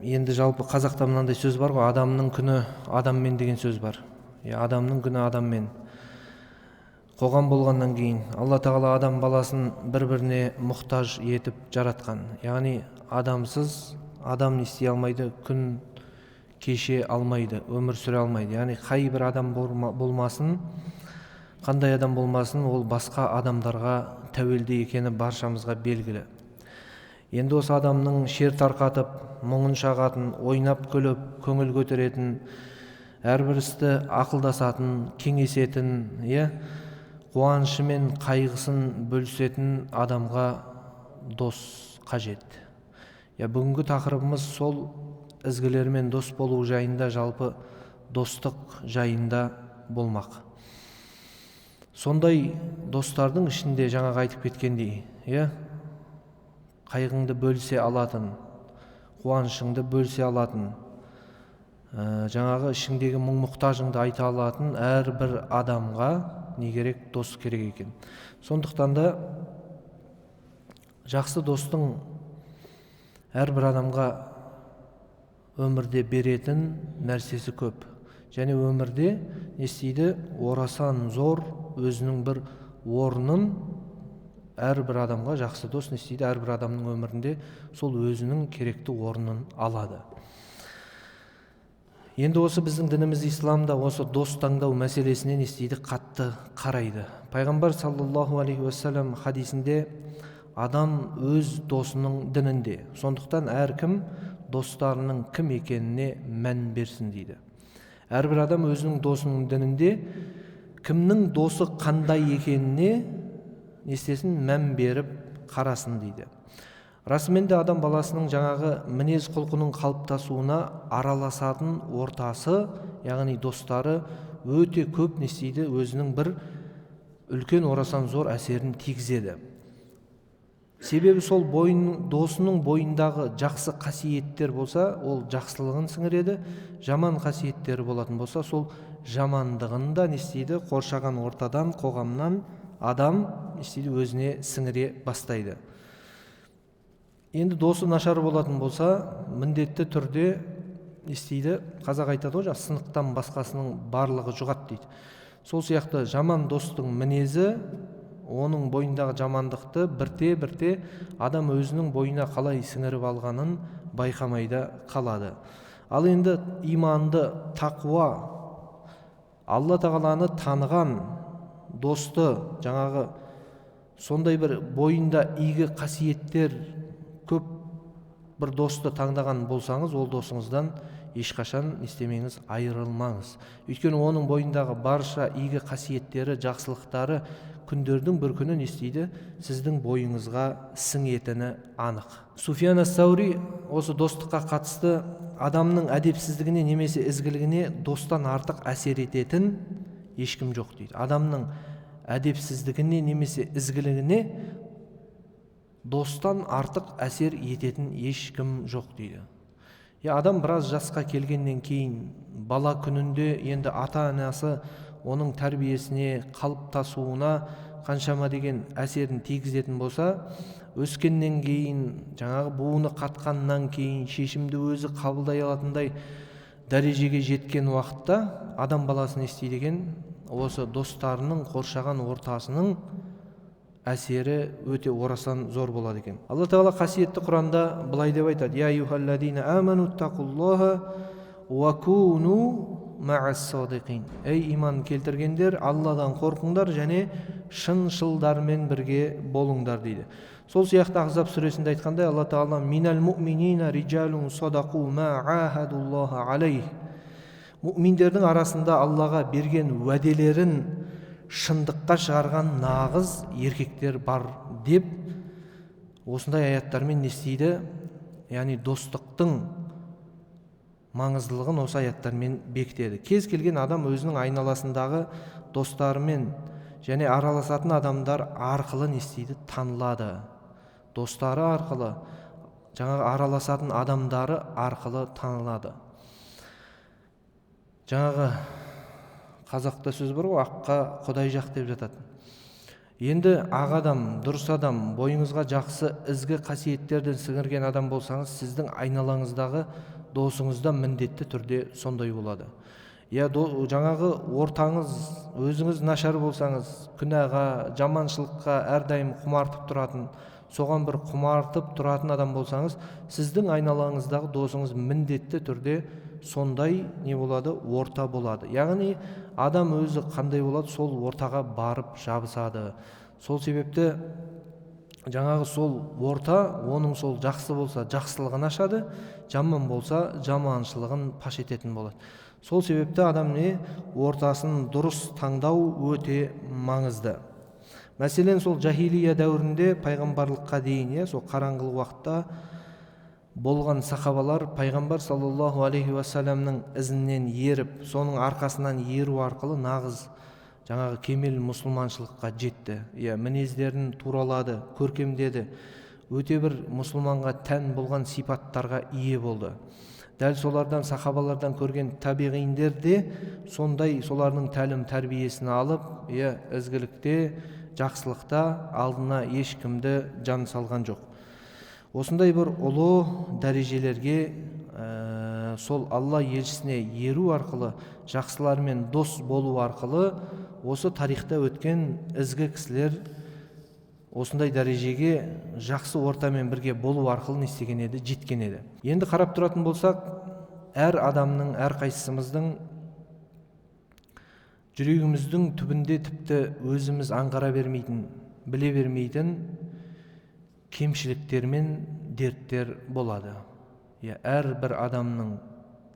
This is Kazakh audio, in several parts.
Енді жалпы қазақта мынандай сөз бар ғой, адамның күні адаммен деген сөз бар. Адамның күні адаммен. Қоғам болғаннан кейін Алла Тағала адам баласын бір-біріне мұқтаж етіп жаратқан. Яғни адамсыз адам не істей алмайды, күн кеше алмайды, өмір сүре алмайды. Яғни қай бір адам болмасын, қандай адам болмасын, ол басқа адамдарға тәуелді екені баршамызға белгілі. Енді осы адамның шер тарқатып, мұңын шағатын, ойнап күліп, көңіл көтеретін, әрбір істі ақылдасатын, кеңесетін, қуанышы мен қайғысын бөлісетін адамға дос қажет. Бүгінгі тақырыбымыз сол ізгілермен дос болу жайында, жалпы достық жайында болмақ. Сондай достардың ішінде жаңағы айтып кеткендей, қайғыңды бөлісе алатын, қуанышыңды бөлісе алатын, жаңағы ішіңдегі мұң-мұқтажыңды айта алатын әрбір адамға не керек, дос керек екен. Сондықтан да жақсы достың әрбір адамға өмірде беретін нәрсесі көп. Және өмірде не істейді, орасан зор өзінің бір орнын әрбір адамға жақсы дос не істейді, әрбір адамның өмірінде сол өзінің керекті орнын алады. Енді осы біздің дініміз исламда осы дос таңдау мәселесіне не істейді, қатты қарайды. Пайғамбар саллаллаху алейхи уассалам хадисінде адам өз досының дінінде, сондықтан әркім достарының кім екеніне мән берсін дейді. Әрбір адам өзінің досының дінінде кімнің досы қандай екеніне не істесін, мән беріп қарасын дейді. Расымен де адам баласының жаңағы мінез құлқының қалыптасуына араласатын ортасы, яғни достары өте көп не істейді, өзінің бір үлкен орасан зор әсерін тигізеді. Себебі сол досының бойындағы жақсы қасиеттер болса, ол жақсылығын сіңіреді, жаман қасиеттері болатын болса, сол жамандығын да не істейді, қоршаған ортадан, қоғамнан адам не істейді, өзіне сіңіре бастайды. Енді досы нашар болатын болса, міндетті түрде не істейді, қазақ айтады ғой, сынықтан басқасының барлығы жұғады дейді. Сол сияқты жаман достың мінезі, оның бойындағы жамандықты бірте-бірте адам өзінің бойына қалай сіңіріп алғанын байқамай да қалады. Ал енді иманды, тақуа, Алла Тағаланы таныған досты, жаңағы сондай бір бойында игі қасиеттер көп бір досты таңдаған болсаңыз, ол досыңыздан ешқашан не істемеңіз, айырылмаңыз. Өйткені оның бойындағы барша игі қасиеттері, жақсылықтары күндердің бір күні не істейді, сіздің бойыңызға сіңетіні анық. Суфиян ас-Саури осы достыққа қатысты адамның әдепсіздігіне немесе ізгілігіне достан артық әсер ететін ешкім жоқ дейді. Адамның әдепсіздігіне немесе ізгілігіне достан артық әсер ететін ешкім жоқ дейді. Адам біраз жасқа келгеннен кейін, бала күнінде енді ата-анасы оның тәрбиесіне, қалыптасуына қаншама деген әсерін тигізетін болса, өскеннен кейін, жаңағы буыны қатқаннан кейін шешімді өзі қабылдай алатындай дәрежеге жеткен уақытта адам баласы не істейді екен, осы достарының, қоршаған ортасының әсері өте орасан зор болады екен. Алла Тағала қасиетті Құранда былай деп айтады: «Я айюхаллазина аману тақуллаха уа куну ма'ас-садиқин». Ей иман келтіргендер, Алладан қорқыңдар және шыншылдармен бірге болыңдар дейді. Сол сияқты Ахзаб сүресінде айтқандай, Алла Тағала минал муъминина риджалун садақу ма ахадуллаха алейх. Муъминдердің арасында Аллаға берген уәделерін шындыққа шығарған нағыз еркектер бар деп осындай аяттармен не істейді, яғни достықтың маңыздылығын осы аяттармен бекітеді. Кез келген адам өзінің айналасындағы достарымен және араласатын адамдар арқылы не істейді, танылады. Достары арқылы, жаңағы араласатын адамдары арқылы танылады. Жаңағы қазақта сөз бар ғой, аққа Құдай жақ деп жатады. Енді ақ адам, дұрыс адам, бойыңызға жақсы ізгі қасиеттерден сіңірген адам болсаңыз, сіздің айналаңыздағы досыңыз да міндетті түрде сондай болады. Я жаңағы ортаңыз, өзіңіз нашар болсаңыз, күнәға, жаманшылыққа әрдайым құмартып тұратын, соған бір құмартып тұратын адам болсаңыз, сіздің айналаңыздағы досыңыз міндетті түрде сондай не болады, орта болады. Яғни адам өзі қандай болады, сол ортаға барып жабысады. Сол себепті жаңағы сол орта оның сол жақсы болса жақсылығын ашады, жаман болса жаманшылығын паш ететін болады. Сол себепті адам не ортасын дұрыс таңдау өте маңызды. Мәселен, сол жахилия дәуірінде пайғамбарлыққа дейін, сол қараңғылық уақытта болған сахабалар пайғамбар саллаллаху алейхи уассаламның ізінен еріп, соның арқасынан еру арқылы нағыз жаңағы кемел мұсылманшылыққа жетті. Иә, мінездерін туралады, көркемдеді, өте бір мұсылманға тән болған сипаттарға ие болды. Дәл солардан, сахабалардан көрген табиғиндер де сондай солардың тәлім тәрбиесін алып, иә, ізгілікте, жақсылықта алдына ешкімді жан салған жоқ. Осындай бір ұлы дәрежелерге сол Алла елшісіне еру арқылы, жақсылармен дос болу арқылы осы тарихта өткен ізгі кісілер осындай дәрежеге жақсы ортамен бірге болу арқылы не істеген еді, жеткен еді. Енді қарап тұратын болсақ, әр адамның, әр қайсымыздың жүрегіміздің түбінде тіпті өзіміз аңғара бермейтін, біле бермейтін кемшіліктер мен дерттер болады. Я, әрбір адамның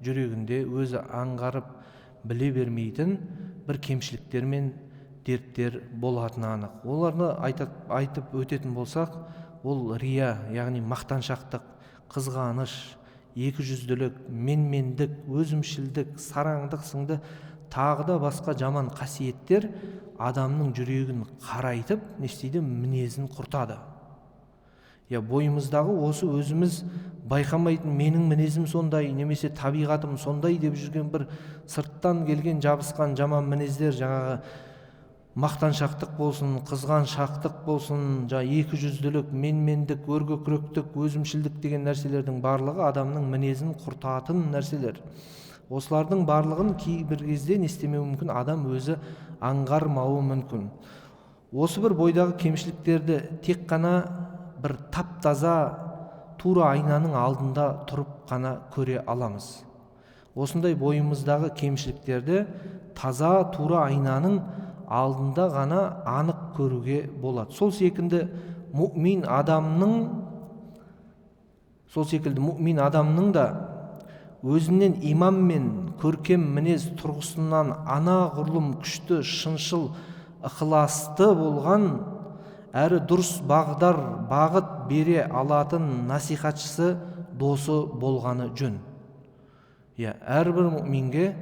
жүрегінде өзі аңғарып біле бермейтін бір кемшіліктер мен дерттер болатыны анық. Оларды айтып өтетін болсақ, ол рия, яғни мақтаншақтық, қызғаныш, екіжүзділік, менмендік, өзімшілдік, сараңдық сынды тағы да басқа жаман қасиеттер адамның жүрегін қарайтып, не істейді, мінезін құртады. Я, бойымыздағы осы өзіміз байқамайтын, менің мінезім сондай, немесе табиғатым сондай деп жүрген бір сырттан келген жабысқан жаман мінездер, жаңағы мақтаншақтық болсын, қызғаншақтық болсын, жаңа екіжүзділік, менмендік, өркөкіректік, өзімшілдік деген нәрселердің барлығы адамның мінезін құртатын нәрселер. Осылардың барлығын кейбір кезде не істемеуі мүмкін, адам өзі аңғармауы мүмкін. Осы бір бойдағы кемшіліктерді тек қана бір тап-таза тура айнаның алдында тұрып қана көре аламыз. Осындай бойымыздағы кемшіліктерді таза тура айнаның алдында ғана анық көруге болады. Сол секілді мүмин адамның да өзінен иман мен көркем мінез тұрғысынан анағұрлым күшті, шыншыл, ықыласты болған, әрі дұрыс бағдар, бағыт бере алатын насихатшысы, досы болғаны жөн. Я, әрбір мүминге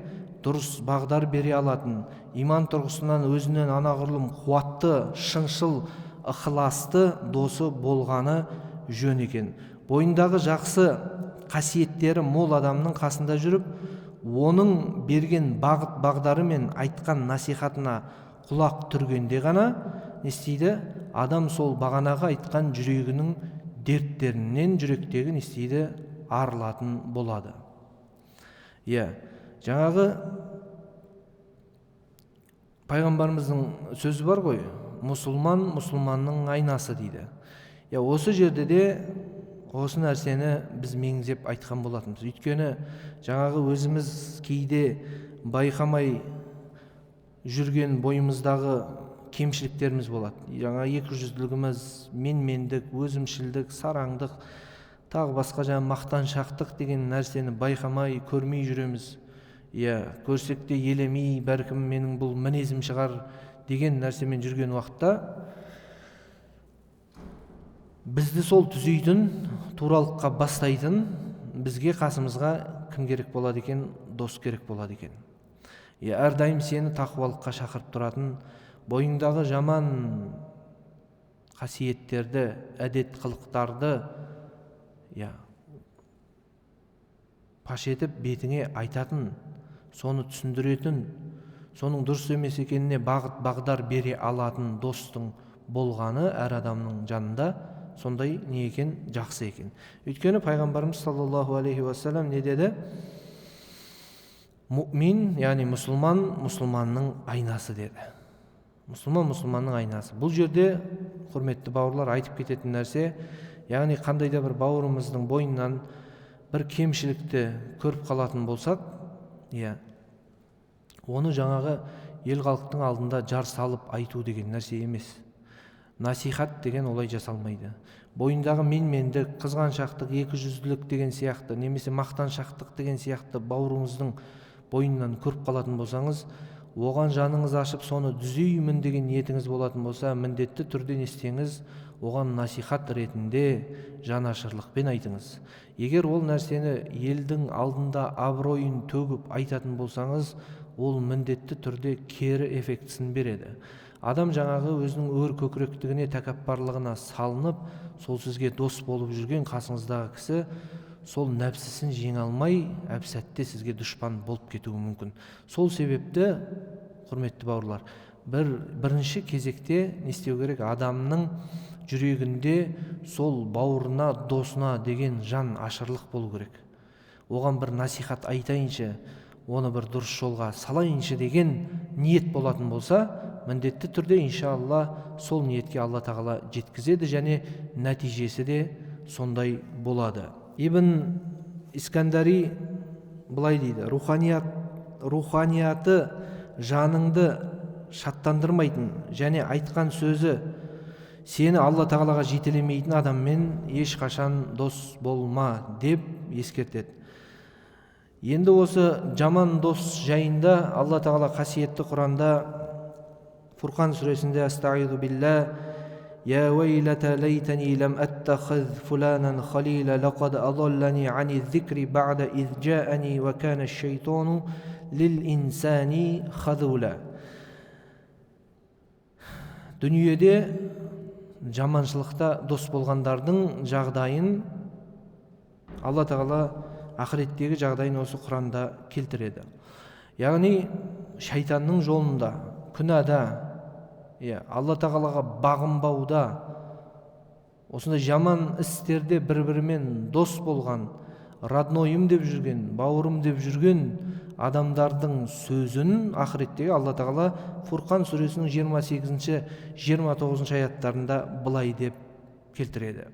дұрыс бағдар бере алатын, иман тұрғысынан өзінен анағұрлым қуатты, шыншыл, ықыласты досы болғаны жөн екен. Бойындағы жақсы қасиеттері мол адамның қасында жүріп, оның берген бағыт бағдары мен айтқан насихатына құлақ түргенде ғана не істейді? Адам сол бағанағы айтқан жүрегінің дерттерінен жүректегі не істейді? Арылатын болады. Иә, жаңағы пайғамбарымыздың сөзі бар ғой, мұсылман мұсылманның айнасы дейді. Иә, осы жерде де осы нәрсені біз меңзеп айтқан болатынбыз. Өйткені жаңағы өзіміз кейде байқамай жүрген бойымыздағы кемшіліктеріміз болады. Жаңа екіжүзділігіміз, менмендік, өзімшілдік, сараңдық, тағы басқа жаңа мақтаншақтық деген нәрсені байқамай, көрмей жүреміз. Иә, көрсек те елемей, бәлкім менің бұл мінезім шығар деген нәрсемен жүрген уақытта бізді сол түзейтін, туралыққа бастайтын бізге қасымызға кім керек болады екен? Дос керек болады екен. Иә, әрдайым сені тақуалыққа шақырып тұратын, бойыңдағы жаман қасиеттерді, әдет қылықтарды иә, паш етіп бетіңе айтатын, соны түсіндіретін, соның дұрыс емес екеніне бағыт бағдар бере алатын достың болғаны әр адамның жанында сондай не екен, жақсы екен. Өйткені пайғамбарымыз саллаллаху алейхи уассалам не деді? Мумин, яғни мұсылман, мұсылманның айнасы деді. Мұсылман мұсылманның айнасы. Бұл жерде, құрметті бауырлар, айтып кететін нәрсе, яғни қандай да бір бауырымыздың бойынан бір кемшілікті көріп қалатын болсақ, иә, оны жаңағы ел халықтың алдында жар салып айту деген нәрсе емес. Насихат деген олай жасалмайды. Бойындағы менмендік, қызғаншақтық, екіжүзділік деген сияқты, немесе мақтаншақтық деген сияқты бауырыңыздың бойынан көріп қалатын болсаңыз, оған жаныңыз ашып, соны түзеймін деген ниетіңіз болатын болса, міндетті түрде не істеңіз, оған насихат ретінде жанашырлықпен айтыңыз. Егер ол нәрсені елдің алдында абыройын төгіп айтатын болсаңыз, ол міндетті түрде кері эффектісін береді. Адам жаңағы өзінің өр көкіректігіне, тәкаппарлығына салынып, сол сізге дос болып жүрген қасыңыздағы кісі сол нәпсісін жеңе алмай, әп-сәтте сізге дұшпан болып кетуі мүмкін. Сол себепті, құрметті бауырлар, бірінші кезекте не істеу керек? Адамның жүрегінде сол бауырына, досына деген жан ашырлық болу керек. Оған бір насихат айтайыншы, оны бір дұрыс жолға салайыншы деген ниет болатын болса, міндетті түрде иншалла сол ниетке Алла тағала жеткізеді және нәтижесі де сондай болады. Ибн Искандари былай дейді: руханияты жаныңды шаттандырмайтын және айтқан сөзі сені Алла тағалаға жетелемейтін адаммен ешқашан дос болма деп ескертеді. Енді осы жаман дос жайында Алла тағала қасиетті Құранда Фурқан сүресінде: «Астағиду билла, я вейлата лейтани лам аттахиз фуланан халила, лақад адаллани ани зикри баъда из жаани ва кана аш-шайтану лил инсани хазула». Дүниеде жаманшылықта дос болғандардың жағдайын Алла тағала ақыреттегі жағдайын осы Құранда келтіреді. Яғни шайтанның жолында, күнәда, Алла тағалаға бағынбауда, осындай жаман істерде бір-бірімен дос болған, роднойым деп жүрген, бауырым деп жүрген адамдардың сөзін ақыреттегі Алла тағала Фурқан сүресінің 28-ші, 29-шы аяттарында былай деп келтіреді.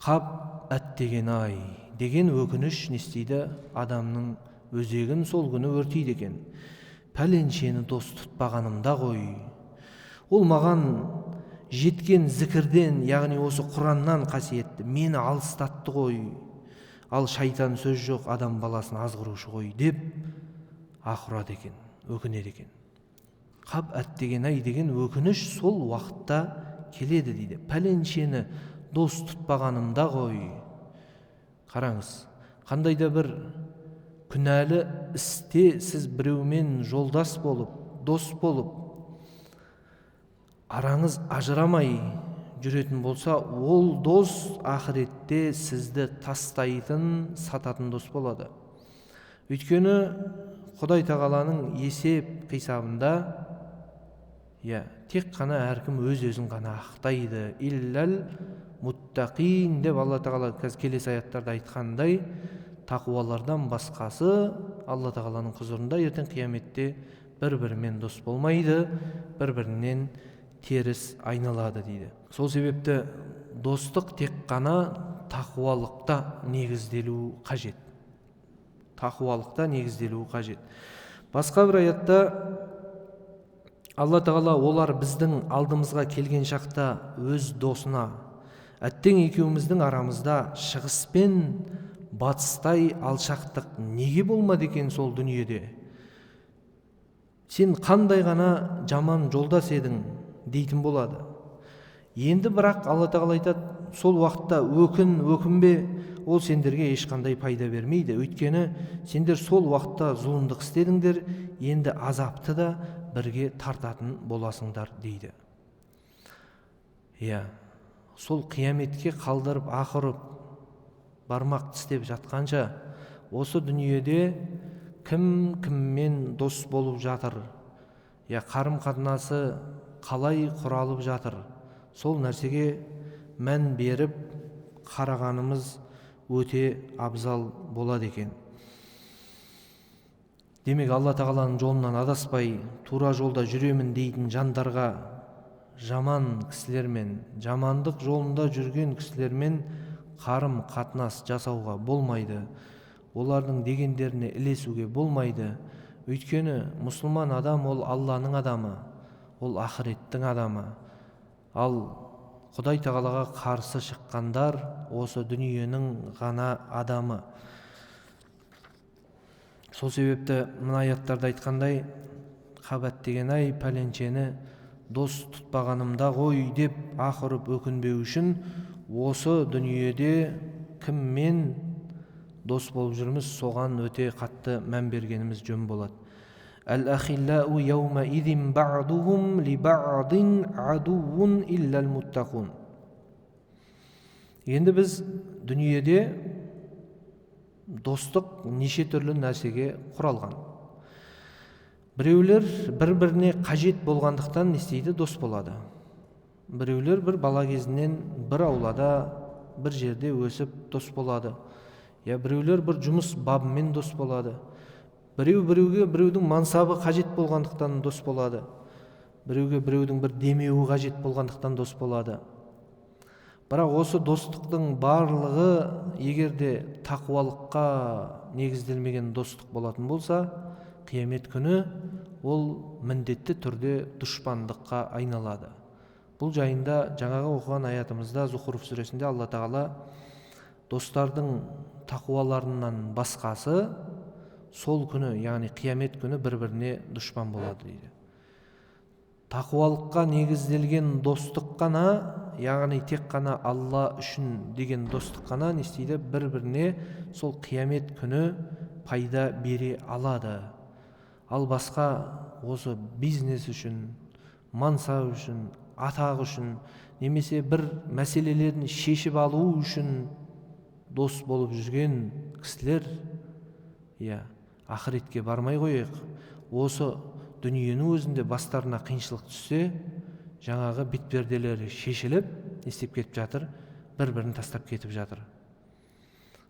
Қап әттеген ай деген өкініш не істейді? Адамның өзегін сол күні өртейді екен. Пәленшені дос тұтпағанымда ғой. Ол маған жеткен зікірден, яғни осы Құраннан қасиетті, мені алыстатты ғой. Ал шайтан сөз жоқ, адам баласын азғырушы ғой деп ах ұрады екен, өкінеді екен. Қап әттеген ай деген өкініш сол уақытта келеді дейді. Пәленшені дос тұтпағанымда ғой. Қараңыз, қандай да бір күнәлі істе сіз біреумен жолдас болып, дос болып, араңыз ажырамай жүретін болса, ол дос ақыретте сізді тастайтын, сататын дос болады. Өйткені Құдай тағаланың есеп қисабында тек қана әркім өз-өзін ғана ақтайды. Илләл муттақин деп Алла тағала қазір келесі аяттарда айтқандай, тақуалардан басқасы Алла тағаланың құзырында ертең қияметте бір-бірімен дос болмайды, бір-бірінен теріс айналады дейді. Сол себепті достық тек қана тақуалықта негізделуі қажет. Тақуалықта негізделуі қажет. Басқа бір аятта Алла тағала олар біздің алдымызға келген шақта өз досына: әттең екеуміздің арамызда шығыс пен батыстай алшақтық неге болмады екен сол дүниеде? Сен қандай ғана жаман жолдас едің дейтін болады. Енді бірақ Алла тағала айтады, сол уақытта өкін, өкінбе, ол сендерге ешқандай пайда бермейді. Өйткені сендер сол уақытта зұлымдық істедіңдер, енді азапты да бірге тартатын боласыңдар дейді. Иә, сол қияметке қалдырып, ақырып, бармақ тістеп жатқанша, осы дүниеде кім кіммен дос болып жатыр, я қарым қатынасы қалай құралып жатыр, сол нәрсеге мән беріп қарағанымыз өте абзал болады екен. Демек, Алла тағаланың жолынан адаспай, тура жолда жүремін дейтін жандарға жаман кісілермен, жамандық жолында жүрген кісілермен қарым қатынас жасауға болмайды. Олардың дегендеріне ілесуге болмайды. Өйткені мұсылман адам ол Алланың адамы, ол ақыреттің адамы. Ал Құдай тағалаға қарсы шыққандар осы дүниенің ғана адамы. Сол себепті мына аяттарда айтқандай, қабат деген ай пәленшені дос тұтпағанымда ғой деп ах ұрып өкінбеу үшін осы дүниеде кіммен дос болып жүрміз, соған өте қатты мән бергеніміз жөн болады. Әл-ахиллау яумаизин ба'духум ли ба'дин адуун иллал муттақун. Енді біз дүниеде достық неше түрлі нәрсеге құралған. Біреулер бір-біріне қажет болғандықтан не істейді, дос болады. Біреулер бір бала кезінен бір аулада, бір жерде өсіп дос болады. Я біреулер бір жұмыс бабымен дос болады. Біреу біреуге біреудің мансабы қажет болғандықтан дос болады. Біреуге біреудің бір демеуі қажет болғандықтан дос болады. Бірақ осы достықтың барлығы егер де тақуалыққа негізделмеген достық болатын болса, қиямет күні ол міндетті түрде дұшпандыққа айналады. Бұл жайында жаңағы оқыған аятымызда Зухруф сүресінде Алла тағала достардың тақуаларынан басқасы сол күні, яғни қиямет күні бір-біріне дұшпан болады дейді. Тақуалыққа негізделген достық қана, яғни тек қана Алла үшін деген достық қана не істейді, бір-біріне сол қиямет күні пайда бере алады. Ал басқа осы бизнес үшін, мансап үшін, атақ үшін, немесе бір мәселелерін шешіп алу үшін дос болып жүрген кісілер, иә, ақыретке бармай қояйық. Осы дүниенің өзінде бастарына қиыншылық түссе, жаңағы бетперделері шешіліп, не істеп кетіп жатыр, бір-бірін тастап кетіп жатыр.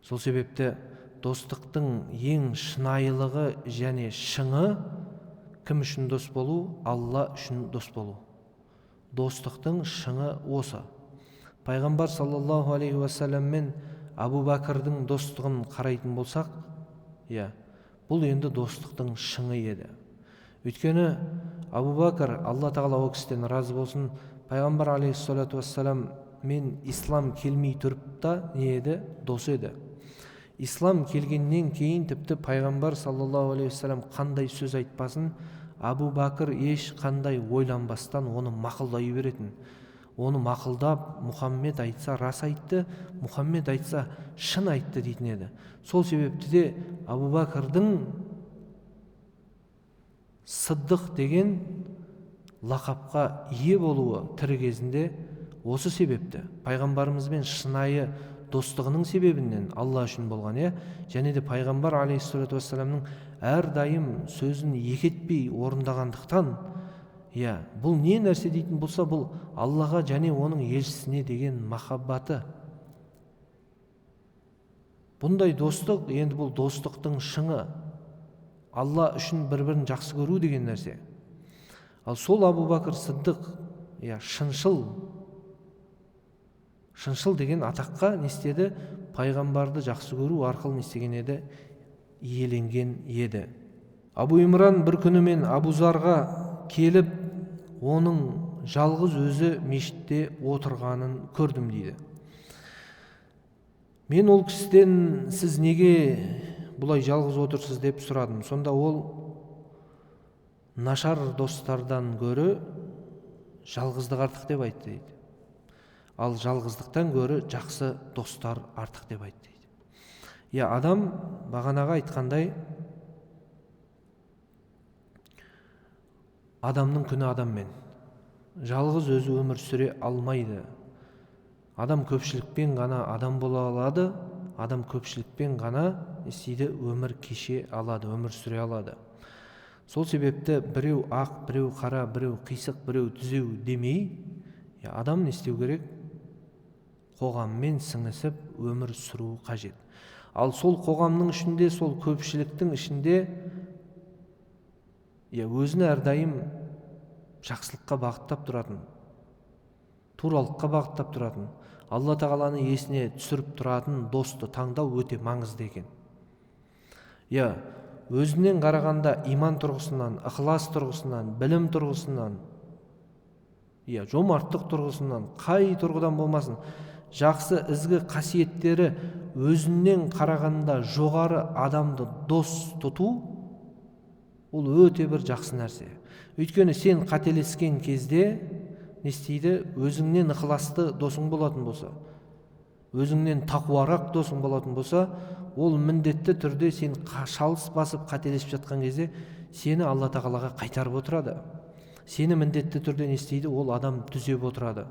Сол себепті достықтың ең шынайылығы және шыңы кім үшін дос болу? Алла үшін дос болу. Достықтың шыңы осы. Пайғамбар саллаллаху алейхи уассалам мен Абу Бәкірдің достығын қарайтын болсақ, иә, бұл енді достықтың шыңы еді. Өйткені Абу Бәкір, Алла тағала ол кісіден разы болсын, пайғамбар алейхиссалату уассалам мен ислам келмей тұрып та не еді? Дос еді. Ислам келгеннен кейін тіпті пайғамбар саллаллаху алейхи уассалам қандай сөз айтпасын, Абу Бәкір еш қандай ойланбастан оны мақұлдай беретін. Оны мақұлдап, Мұхаммед айтса рас айтты, Мұхаммед айтса шын айтты дейтін еді. Сол себепті де Абу Бәкірдің Сыддық деген лақапқа ие болуы тірі кезінде осы себепті. Пайғамбарымызбен шынайы достығының себебінен Алла үшін болған, иә? Және де пайғамбар алейхиссалату уассаламның әрдайым сөзін екі етпей орындағандықтан, иә, бұл не нәрсе дейтін болса, бұл Аллаға және оның елшісіне деген махаббаты. Бұндай достық, енді бұл достықтың шыңы. Алла үшін бір-бірін жақсы көру деген нәрсе. Ал сол Абу Бәкір Сыддық, иә, шыншыл деген атаққа не істеді? Пайғамбарды жақсы көру арқылы не істеген еді? Иеленген еді. Абу Имран бір күні мен Абу Зарға келіп, оның жалғыз өзі мешітте отырғанын көрдім дейді. Мен ол кісіден сіз неге бұлай жалғыз отырсыз деп сұрадым. Сонда ол нашар достардан гөрі жалғыздық артық деп айтты дейді. Ал жалғыздықтан гөрі жақсы достар артық деп айтты дейді. Я, адам бағанағы айтқандай, адамның күні адаммен. Жалғыз өзі өмір сүре алмайды. Адам көпшілікпен ғана адам бола алады, адам көпшілікпен ғана істейді, өмір кеше алады, өмір сүре алады. Сол себепті біреу ақ, біреу қара, біреу қисық, біреу түзеу демей, адам не істеу керек? Қоғаммен сіңісіп өмір сүру қажет. Ал сол қоғамның ішінде, сол көпшіліктің ішінде өзін әрдайым жақсылыққа бағыттап тұратын, туралыққа бағыттап тұратын, Алла тағаланы есіне түсіріп тұратын досты таңдау өте маңызды екен. Өзінен қарағанда иман тұрғысынан, ықылас тұрғысынан, білім тұрғысынан, жомарттық тұрғысынан, қай тұрғыдан болмасын, жақсы ізгі қасиеттері өзінен қарағанда жоғары адамды дос тұту, ол өте бір жақсы нәрсе. Өйткені сен қателескен кезде не істейді? Өзіңнен ықыласты досың болатын болса, өзіңнен тақуарақ досың болатын болса, ол міндетті түрде сен шалыс басып қателесіп жатқан кезде сені Алла тағалаға қайтарып отырады. Сені міндетті түрде не істейді? Ол адам түзеп отырады.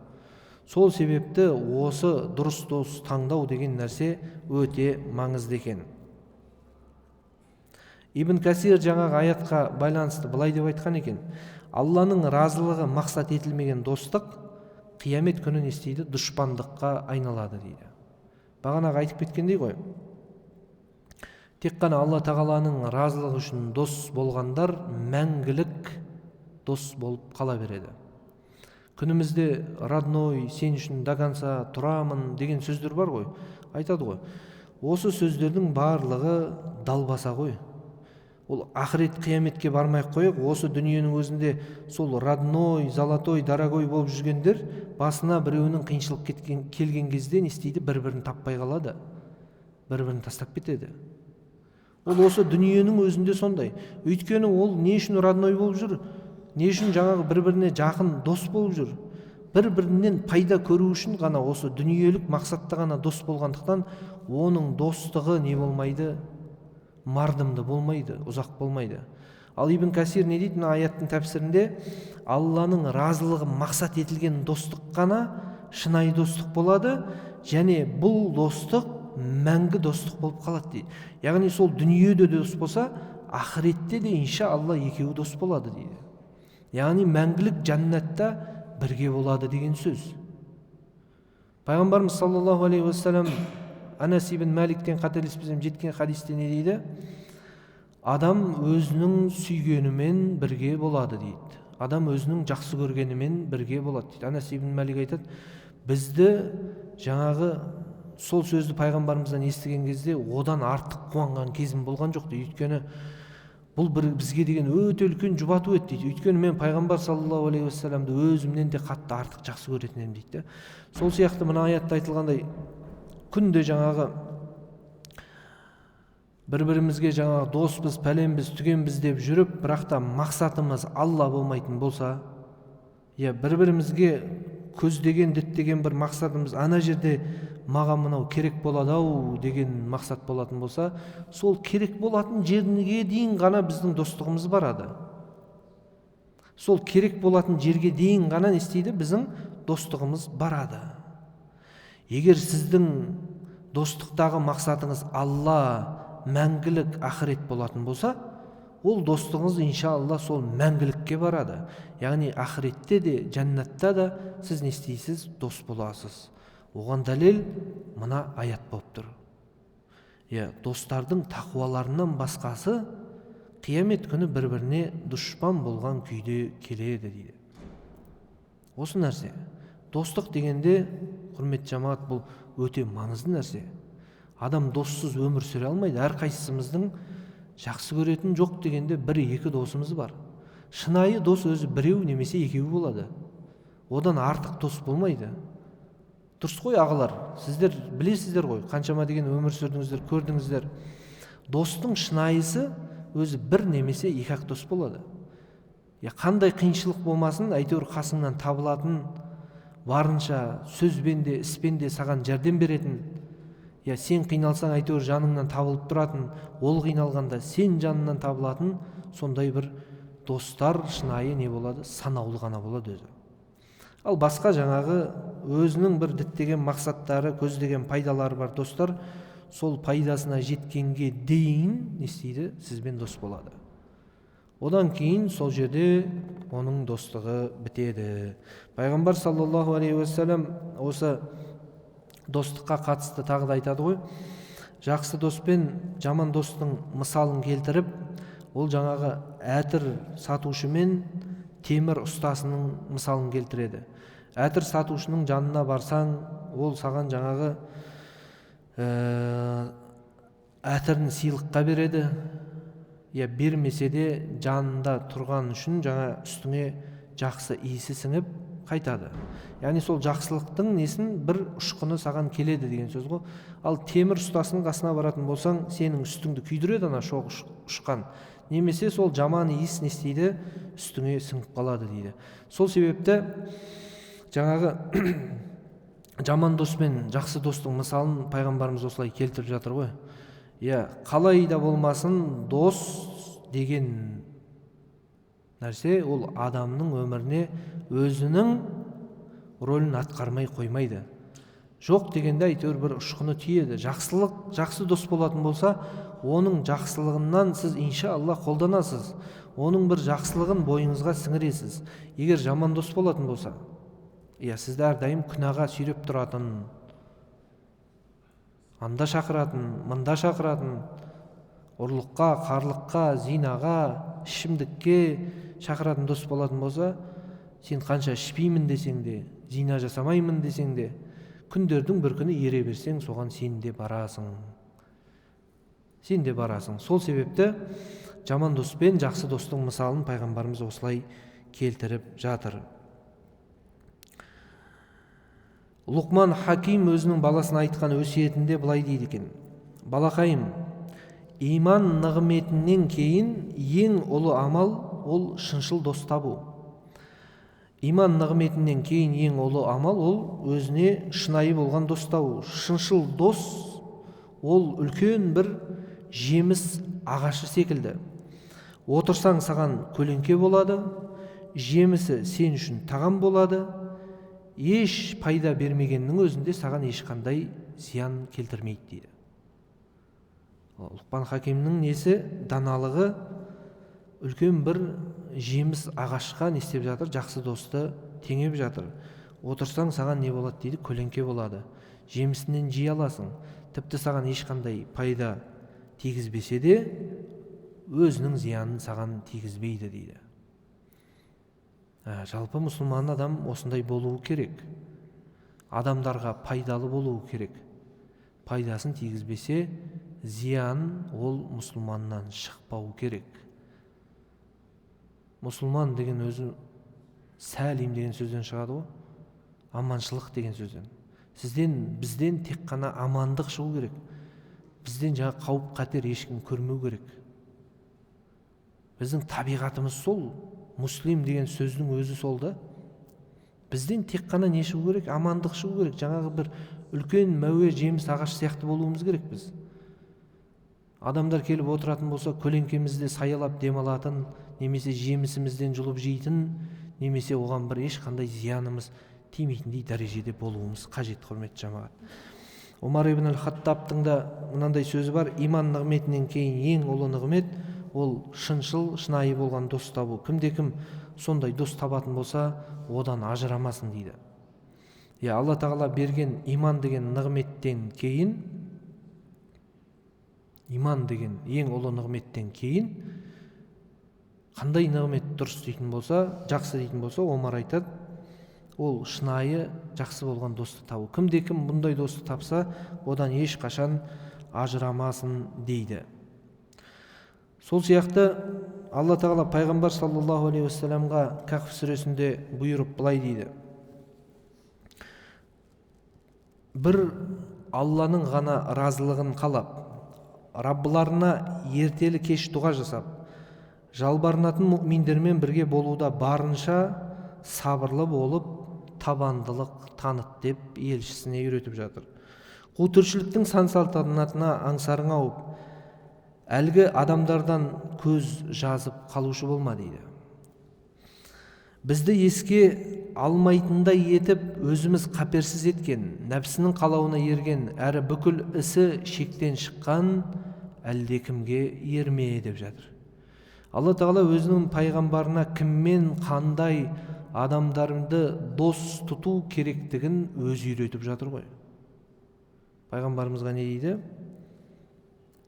Сол себепті осы дұрыс дос таңдау деген нәрсе өте маңызды екен. Ибн Касир жаңағы аятқа байланысты былай деп айтқан екен: Алланың разылығы мақсат етілмеген достық қиямет күні не істейді? Дұшпандыққа айналады дейді. Бағанағы айтып кеткендей ғой. Тек қана Алла тағаланың разылығы үшін дос болғандар мәңгілік дос болып қала береді. Күнімізде родной, сен үшін до конца тұрамын деген сөздер бар ғой, айтады ғой. Осы сөздердің барлығы далбаса ғой. Ол ақырет қияметке бармай қойып, осы дүниенің өзінде сол родной, золотой, дорогой болып жүргендер басына біреуінің қиыншылық келген кезде не істейді? Бір-бірін таппай қалады, бір-бірін тастап кетеді. Ол осы дүниенің өзінде сондай. Өйткені ол не үшін родной болып жүр? Не үшін жаңағы бір-біріне жақын дос болып жүр? Бір-бірінен пайда көру үшін ғана, осы дүниелік мақсатта ғана дос болғандықтан, оның достығы не болмайды? Мардымды болмайды, ұзақ болмайды. Ал Ибн Касир не дейді мына аяттың тәпсірінде? Алланың разылығы мақсат етілген достық қана шынайы достық болады, және бұл достық мәңгі достық болып қалады дейді. Яғни сол дүниеде дос болса, ақыретте де инша Алла екеуі дос болады дейді. Яғни мәңгілік жәннатта бірге болады деген сөз. Пайғамбарымыз саллаллаху алейхи уассалам Анас ибн Маликтен қателеспесем жеткен хадисте не дейді? Адам өзінің сүйгенімен бірге болады дейді. Адам өзінің жақсы көргенімен бірге болады дейді. Анас ибн Малик айтады, бізді жаңағы сол сөзді пайғамбарымыздан естіген кезде одан артық қуанған кезім болған жоқ дейді. Өйткені бұл бір бізге деген өте үлкен жұбату еді дейді. Өйткені мен пайғамбар саллаллаху алейхи уассаламды өзімнен де қатты артық жақсы көретін едім дейді. Сол сияқты мына аятта айтылғандай, күнде жаңағы бір-бірімізге жаңағы доспыз, пәленбіз, түгенбіз деп жүріп, бірақ та мақсатымыз Алла болмайтын болса, бір-бірімізге көздеген, діттеген бір мақсатымыз ана жерде маған мынау керек болады ау деген мақсат болатын болса, сол керек болатын жерге дейін ғана біздің достығымыз барады. Сол керек болатын жерге дейін ғана не істейді? Біздің достығымыз барады. Егер сіздің достықтағы мақсатыңыз Алла, мәңгілік ақырет болатын болса, ол достығыңыз иншалла сол мәңгілікке барады. Яғни ақыретте де, жәннатта да сіз не істейсіз? Дос боласыз. Оған дәлел мына аят болып тұр. Достардың тақуаларынан басқасы қиямет күні бір-біріне дұшпан болған күйде келеді дейді. Осы нәрсе. Достық дегенде, құрметті жамағат, бұл өте маңызды нәрсе. Адам доссыз өмір сүре алмайды. Әрқайсымыздың жақсы көретін жоқ дегенде бір-екі досымыз бар. Шынайы дос өзі біреу немесе екеу болады. Одан артық дос болмайды. Дұрыс қой, ағалар, сіздер білесіздер ғой, қаншама деген өмір сүрдіңіздер, көрдіңіздер. Достың шынайысы өзі бір немесе екі-ақ дос болады. Қандай қиыншылық болмасын, әйтеуір қасыңнан табылатын, барынша сөзбен де, іспен де саған жәрдем беретін, сен қиналсаң әйтеуір жаныңнан табылып тұратын, ол қиналғанда сен жанынан табылатын сондай бір достар шынайы не болады? Санаулы ғана болады өзі. Ал басқа жаңағы өзінің бір діттеген мақсаттары, көздеген пайдалары бар достар, сол пайдасына жеткенге дейін не істейді? Сізбен дос болады. Одан кейін сол жерде оның достығы бітеді. Пайғамбар саллаллаху алейхи уассалам осы достыққа қатысты тағы да айтады ғой. Жақсы дос пен жаман достың мысалын келтіріп, ол жаңағы әтір сатушы мен темір ұстасының мысалын келтіреді. Әтір сатушының жанына барсаң, ол саған жаңағы әтірін сыйлыққа береді. Я бермесе де жанында тұрған үшін жаңа үстіңе жақсы иісі сіңіп қайтады. Яғни сол жақсылықтың несін бір ұшқыны саған келеді деген сөз ғой. Ал темір ұстасының қасына баратын болсаң, сенің үстіңді күйдіреді ана шоқ ұшқан. Немесе сол жаман иіс не істейді, үстіңе сіңіп қалады дейді. Сол себепті жаңағы жаман дос пен жақсы достың мысалын пайғамбарымыз осылай келтіріп жатыр ғой. Иә, қалай да болмасын дос деген нәрсе ол адамның өміріне өзінің рөлін атқармай қоймайды. Жоқ дегенде әйтеуір бір ұшқыны тиеді. Жақсылық, жақсы дос болатын болса, оның жақсылығынан сіз иншалла қолданасыз. Оның бір жақсылығын бойыңызға сіңіресіз. Егер жаман дос болатын болса, иә, сізді әрдайым күнәға сүйреп тұратын, анда шақыратын, мында шақыратын, ұрлыққа, қарлыққа, зинаға, ішімдікке шақыратын дос болатын болса, сен қанша ішпеймін десең де, зина жасамаймын десең де, күндердің бір күні ере берсең, соған сен де барасың. Сен де барасың. Сол себепті жаман дос пен жақсы достың мысалын пайғамбарымыз осылай келтіріп жатыр. Лұқман Хаким өзінің баласына айтқан өсиетінде былай дейді екен. Балақайым, иман нығметінен кейін ең ұлы амал ол шыншыл дос табу. Иман нығметінен кейін ең ұлы амал ол өзіне шынайы болған дос табу. Шыншыл дос ол үлкен бір жеміс ағашы секілді. Отырсаң саған көлеңке болады, жемісі сен үшін тағам болады. Еш пайда бермегеннің өзінде саған ешқандай зиян келтірмейді дейді. Лұқпан Хакимнің несі, даналығы үлкен бір жеміс ағашқа не істеп жатыр, жақсы досты теңеп жатыр. Отырсаң саған не болады дейді, көлеңке болады. Жемісінен жей аласың. Тіпті саған ешқандай пайда тигізбесе де, өзінің зиянын саған тигізбейді дейді. Жалпы мұсылман адам осындай болуы керек. Адамдарға пайдалы болуы керек. Пайдасын тигізбесе, зиян ол мұсылманнан шықпау керек. Мұсылман деген өзі сәлим деген сөзден шығады ғой. Аманшылық деген сөзден. Сізден, бізден тек қана амандық шығу керек. Бізден жаңа қауіп қатер ешкім көрмеу керек. Біздің табиғатымыз сол. Муслим деген сөздің өзі сол да. Бізден тек қана не шығу керек? Амандық шығу керек. Жаңағы бір үлкен мәуе жеміс ағаш сияқты болуымыз керек біз. Адамдар келіп отыратын болса, көлеңкемізде саялап демалатын, немесе жемісімізден жұлып жейтін, немесе оған бір ешқандай зиянымыз тимейтіндей дәрежеде болуымыз қажет, құрметті жамағат. Омар ибн әл-Хаттабтың да мынандай сөзі бар: иман нығметінен кейін ең ұлы нығмет ол шыншыл, шынайы болған дос табу. Кімде кім сондай дос табатын болса, одан ажырамасын дейді. Я, Алла тағала берген иман деген нығметтен кейін, иман деген ең ұлы нығметтен кейін қандай нығмет дұрыс дейтін болса, жақсы дейтін болса, Омар айтады, ол шынайы жақсы болған досты табу. Кімде кім бұндай досты тапса, одан ешқашан ажырамасын дейді. Сол сияқты Алла тағала пайғамбар саллаллаху алейхи уассаламға Кахф сүресінде бұйырып былай дейді. Бір Алланың ғана разылығын қалап, Раббыларына ертелі кеш дұға жасап, жалбарынатын мүминдермен бірге болуда барынша сабырлы болып, табандылық таныт деп елшісіне үйретіп жатыр. Қу тіршіліктің сан салтанатына аңсарың ауып, әлгі адамдардан көз жазып қалушы болма дейді. Бізді еске алмайтындай етіп, өзіміз қаперсіз еткен, нәпсінің қалауына ерген, әрі бүкіл ісі шектен шыққан әлдекімге ерме деп жатыр. Алла Тағала өзінің пайғамбарына кіммен қандай адамдарды дос тұту керектігін өзі үйретіп жатыр ғой. Пайғамбарымызға не дейді?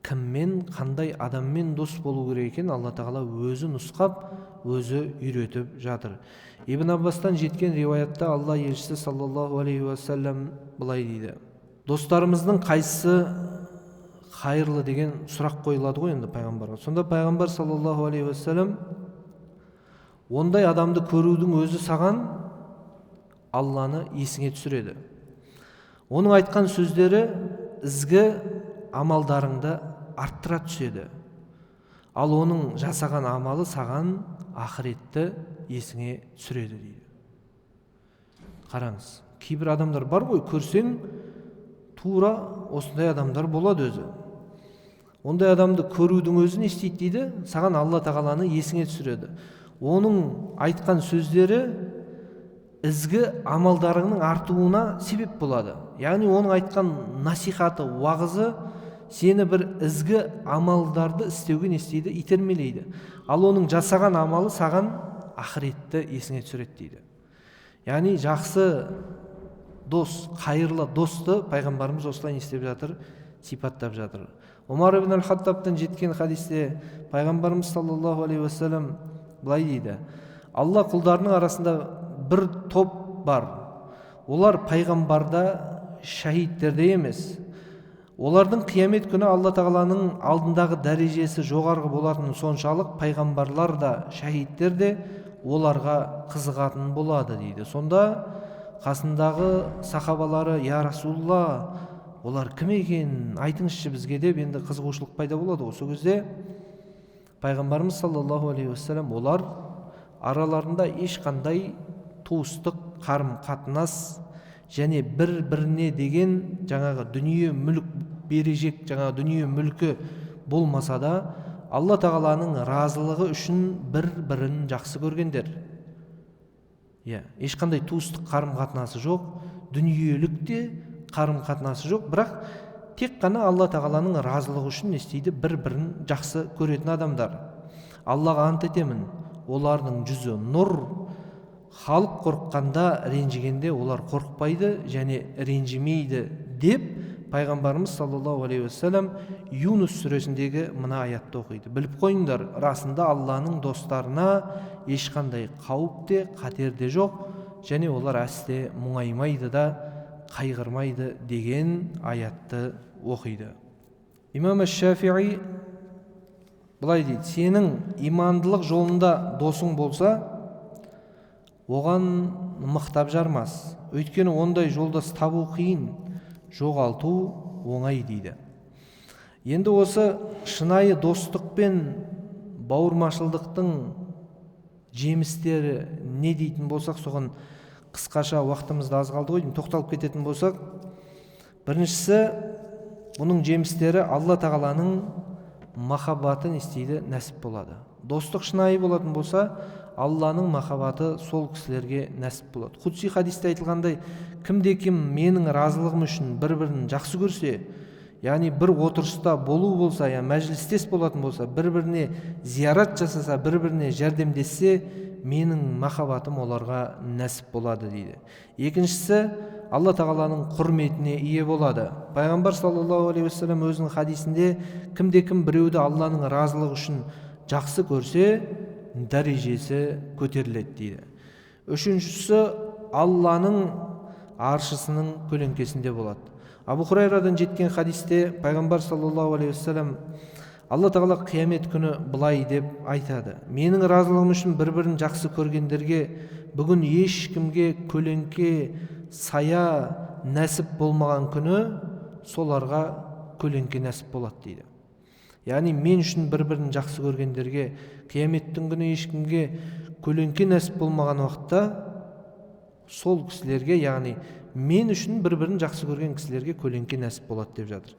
Кіммен, қандай адаммен дос болу керек екен, Алла Тағала өзі нұсқап, өзі үйретіп жатыр. Ибн Аббастан жеткен риуаятта Алла елшісі саллаллаху алейхи уассалам былай дейді: достарымыздың қайсысы қайырлы деген сұрақ қойылады ғой енді пайғамбарға. Сонда пайғамбар саллаллаху алейхи уассалам: ондай адамды көрудің өзі саған Алланы есіңе түсіреді. Оның айтқан сөздері ізгі амалдарыңды арттыра түседі. Ал оның жасаған амалы саған ақыретті есіңе түсіреді дейді. Қараңыз, кейбір адамдар бар ғой, көрсең тура осындай адамдар болады өзі. Ондай адамды көрудің өзі не істейді дейді? Саған Алла Тағаланы есіңе түсіреді. Оның айтқан сөздері ізгі амалдарыңның артуына себеп болады. Яғни оның айтқан насихаты, уағызы сені бір ізгі амалдарды істеуге не істейді? Итермелейді. Ал оның жасаған амалы саған ақыретті есіңе түсіреді дейді. Яғни жақсы дос, қайырлы досты пайғамбарымыз осылай не істеп жатыр? Сипаттап жатыр. Омар ибн аль-Хаттабтан жеткен хадисте пайғамбарымыз саллаллаху алейхи уассалам былай дейді: Алла құлдарының арасында бір топ бар. Олар пайғамбарда, шахидтерде емес. Олардың қиямет күні Алла Тағаланың алдындағы дәрежесі жоғарғы болатыны соншалық, пайғамбарлар да, шахидтер де оларға қызығатын болады дейді. Сонда қасындағы сахабалары: «Я Расулалла, олар кім екен, айтыңызшы бізге» деп енді қызығушылық пайда болады ғой. Сол кезде пайғамбарымыз саллаллаху алейхи уассалам: олар араларында ешқандай туыстық қарым қатынас және бір біріне деген жаңағы дүние мүлік бережек, жаңағы дүние мүлкі болмаса да, Алла Тағаланың разылығы үшін бір бірін жақсы көргендер. Иә, ешқандай туыстық қарым қатынасы жоқ, дүниелік те қарым қатынасы жоқ, бірақ тек қана Алла Тағаланың разылығы үшін не істейді? Бір бірін жақсы көретін адамдар. Аллаға ант етемін, олардың жүзі нұр. Халық қорыққанда, ренжігенде олар қорықпайды және ренжімейді деп пайғамбарымыз саллаллаху алейхи уассалам Юнус сүресіндегі мына аятты оқиды: біліп қойыңдар, расында Алланың достарына ешқандай қауіп те, қатер де жоқ және олар әсте мұңаймайды да, қайғырмайды деген аятты оқиды. Имам Шафии былай дейді: сенің имандылық жолында досың болса, оған мықтап жармас, өйткені ондай жолдас табу қиын, жоғалту оңай дейді. Енді осы шынайы достық пен бауырмашылдықтың жемістері не дейтін болсақ, соған қысқаша, уақытымыз да аз қалды ғой, тоқталып кететін болсақ, біріншісі, бұның жемістері Алла Тағаланың махаббаты не істейді? Нәсіп болады. Достық шынайы болатын болса, Алланың махаббаты сол кісілерге нәсіп болады. Құдси хадисте айтылғандай, кімде кім менің разылығым үшін бір-бірін жақсы көрсе, яғни бір отырыста болу болса, яғни мәжілістес болатын болса, бір-біріне зиярат жасаса, бір-біріне жәрдемдессе, менің махаббатым оларға нәсіп болады дейді. Екіншісі, Алла Тағаланың құрметіне ие болады. Пайғамбар саллаллаху алейхи уассалам өзінің хадисінде: кімде кім біреуді Алланың разылығы үшін жақсы көрсе, дәрежесі көтеріледі дейді. Үшіншісі, Алланың аршысының көлеңкесінде болады. Абу Хурайрадан жеткен хадисте пайғамбар саллаллаху алейхи уассалам: Алла Тағала қиямет күні былай деп айтады: менің разылығым үшін бір-бірін жақсы көргендерге бүгін ешкімге көлеңке, сая нәсіп болмаған күні соларға көлеңке нәсіп болады дейді. Яғни мен үшін бір-бірін жақсы көргендерге қияметтің күні ешкімге көлеңке нәсіп болмаған уақытта сол кісілерге, яғни мен үшін бір-бірін жақсы көрген кісілерге көлеңке нәсіп болады деп жатыр.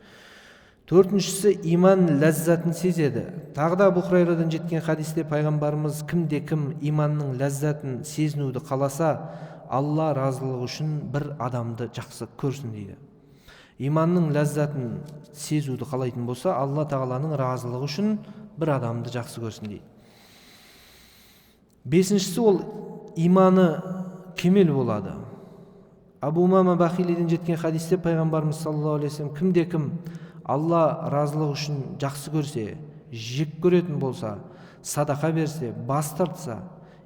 Төртіншісі, иман ләззатын сезеді. Тағы да Абу Хурайрадан жеткен хадисте пайғамбарымыз: кімде кім иманның ләззатын сезінуді қаласа, Алла разылығы үшін бір адамды жақсы көрсін дейді. Иманның ләззатын сезуді қалайтын болса, Алла Тағаланың разылығы үшін бір адамды жақсы көрсін дейді. Бесіншісі, ол иманы кемел болады. Абу Умама Бахилиден жеткен хадисте пайғамбарымыз саллаллаху алейхи вассалам: кімде кім Алла разылығы үшін жақсы көрсе, жек көретін болса, садақа берсе, бас тартса,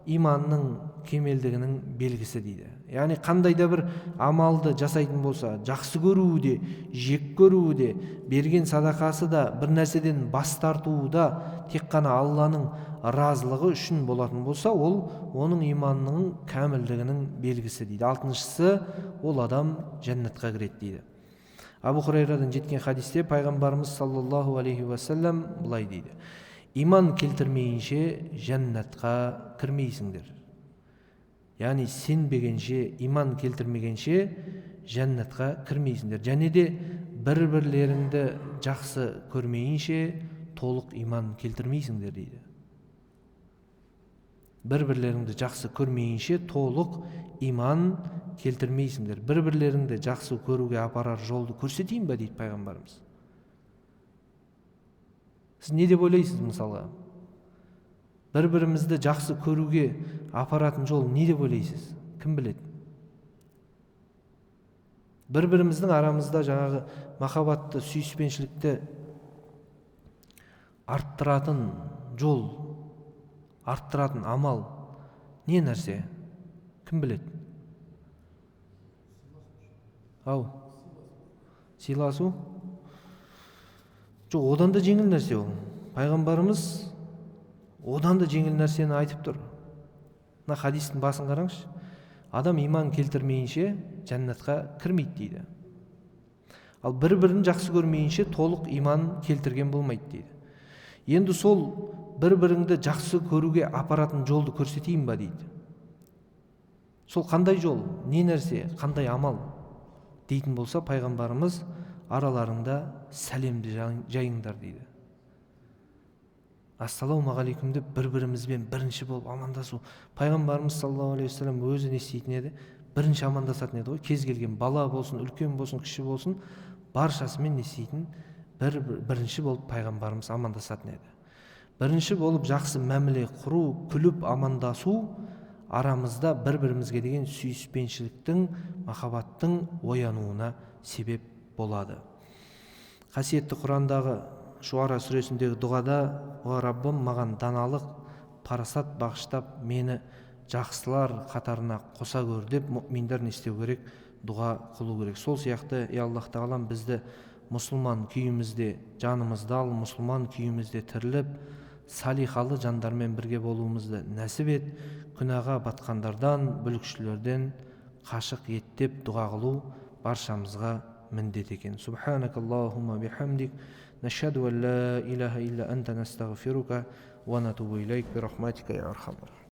иманның кемелдігінің белгісі дейді. Яғни қандай да бір амалды жасайтын болса, жақсы көруі де, жек көруі де, берген садақасы да, бір нәрседен бас тартуы да тек қана Алланың разылығы үшін болатын болса, ол оның иманының кәмілдігінің белгісі дейді. Алтыншысы, ол адам жәннатқа кіреді дейді. Абу Хурайрадан жеткен хадисте пайғамбарымыз саллаллаху алейхи уассалам былай дейді: иман келтірмейінше жәннатқа кірмейсіңдер. Яғни сенбегенше, иман келтірмегенше жәннатқа кірмейсіңдер. Және де бір-бірлеріңді жақсы көрмейінше толық иман келтірмейсіңдер дейді. Бір-бірлеріңді жақсы көрмейінше толық иман келтірмейсіңдер. Бір-бірлеріңді жақсы көруге апарар жолды көрсетейін ба дейді пайғамбарымыз. Сіз не деп ойлайсыз мысалға? Бір-бірімізді жақсы көруге апаратын жол не деп ойлайсыз? Кім біледі? Бір-біріміздің арамызда жаңағы махаббатты, сүйіспеншілікті арттыратын жол, арттыратын амал не нәрсе? Кім біледі? Ау, сыйласу? Жоқ, одан да жеңіл нәрсе ол. Пайғамбарымыз одан да жеңіл нәрсені айтып тұр. Мына хадистің басын қараңызшы. Адам иман келтірмейінше жәннатқа кірмейді дейді. Ал бір-бірін жақсы көрмейінше толық иман келтірген болмайды дейді. Енді сол бір-біріңді жақсы көруге апаратын жолды көрсетейін ба дейді. Сол қандай жол, не нәрсе, қандай амал дейтін болса, пайғамбарымыз араларыңда сәлемді жайыңдар дейді. Ассалаумағалейкум деп бір-бірімізбен бірінші болып амандасу. Пайғамбарымыз саллаллаху алейхи уассалам өзі не істейтін еді? Бірінші амандасатын еді ғой. Кез келген бала болсын, үлкен болсын, кіші болсын, баршасымен не істейтін? Бірінші болып пайғамбарымыз амандасатын еді. Бірінші болып жақсы мәміле құру, күліп амандасу арамызда бір-бірімізге деген сүйіспеншіліктің, махаббаттың оянуына себеп болады. Қасиетті Құрандағы Шуара сүресіндегі дұғада: «О Раббым, маған даналық, парасат бағыштап, мені жақсылар қатарына қоса көр» деп мүминдер не істеу керек? Дұға қылу керек. Сол сияқты, ей Аллах тағалам, бізді мұсылман күйімізде жанымызды ал, мұсылман күйімізде тіріліп, салихалы жандармен бірге болуымызды нәсіп ет, күнәға батқандардан, бүлікшілерден қашық ет деп дұға қылу баршамызға міндет екен. Субханакаллахумма бихамдик, нашхаду ан ла илаха илля анта, настағфирука ва натубу илейк, бирахматика я архамар.